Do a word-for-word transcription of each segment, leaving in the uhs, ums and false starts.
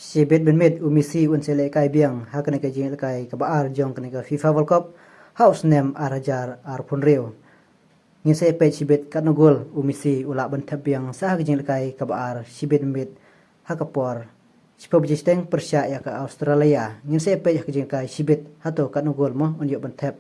Shibit mynmiet u Messi un sa ïalehkai biang ha kane ka jingïalehkai kaba ar jong kane ka FIFA World Cup ha u snem ar hajar arphew hynriew. Ngin sa ïa peit shibit katno gol u Messi u lah ban thep biang sa ha ka jingïalehkai kaba ar shibit mynmiet ha ka por shiphew baje shiteng pyrshah ïa ka Australia. Ngin sa ïa peit ha ka jingïalehkai shibit hato katno gol mo un ïoh ban thep.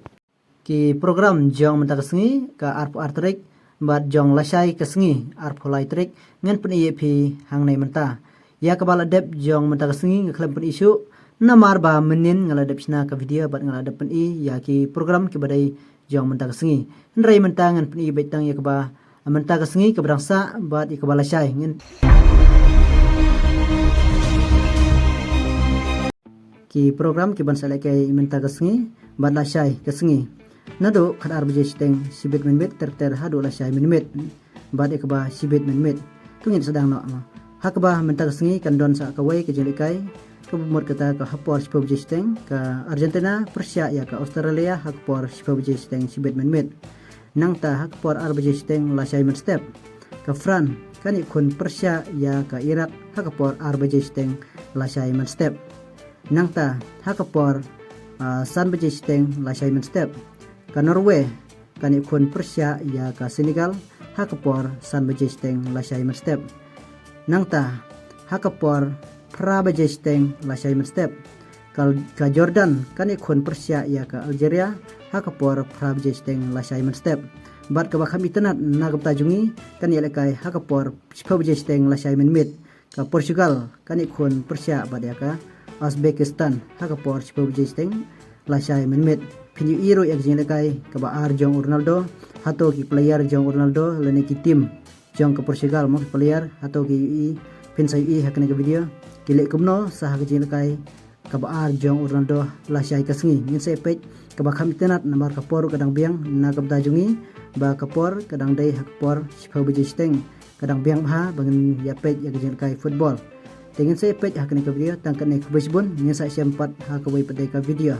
Ki program jong mynta ka sngi ka arphew ar tarik bad jong lashai ka sngi arphew lai tarik ngan pyni ïa phi hangne mynta. Ïa kaba la dep jong mynta ka sngi nga khlem pyni shuh namar ba mynnin nga la dep shna ka video bad nga la dep pyni ïa ki program kiba dei jong mynta ka sngi. Hynrei mynta ngan pyni beit tang ïa kaba mynta ka sngi kaba dang sah bad ïa kaba lashai. Ngin ki program kiban sa lehkai mynta ka sngi bad lashai ka sngi. Naduh khatar baje shiteng shibit mynmiet ter ter haduh lashai mynmiet bad ïa kaba shibit mynmiet. To ngin sdang noh mo. Ha kaba mynta ka sngi kan don sa kawei ka jinglehkai kaba mut kata ka ha por shiphew baje shiteng ka Argentina pyrshah ïa ka Australia ha ka por shiphew baje shiteng shibit mynmiet. Nangta ha ka por ar baje shiteng lashai mynstep ka France kan ïakhun pyrshah ïa ka Iraq ha ka por ar baje shiteng lashai mynstep. Nangta ha ka por, ah, san baje shiteng lashai mynstep ka Norway kan ïakhun pyrshah ïa ka Senegal ha ka por san baje shiteng lashai mynstep. Nangta ha ka por phra baje shiteng lashai mynstep ka, ka Jordan kan ïakhun pyrshah ïa ka Algeria ha ka por phra baje shiteng lashai mynstep. Bad kaba kham itynnad na ka bynta jong ngi kan ïalehkai ha ka por shiphew baje shiteng lashai mynmiet. Ka Portugal kan ïakhun pyrshah bad ïa ka Uzbekistan ha ka por shiphew baje shiteng lashai mynmiet. Phin ïohi ruh ïa ka jinglehkai kaba ar jong u Ronaldo, hato ki player jong u Ronaldo lane ki team jong ka Portugal mo ki player, hato ki ïohi, phin sa ïohi ha kane ka video. Ki leh kumno sa ha ka jinglehkai kaba ar jong u Ronaldo lashai ka sngi. Ngin sa ïa peit kaba kham itynnad namar ka por ruh ka dang biang na ka bynta jong ngi ba ka por ka dang dei ha ka por shiphew baje shiteng. Ka dang biang bha ba ngin ïa peit ïa ka jinglehkai football. Te ngin sa ïa peit ha kane ka video tang kane, khublei shibun, ngin sa ïashem pat ha kawei pat de ka video.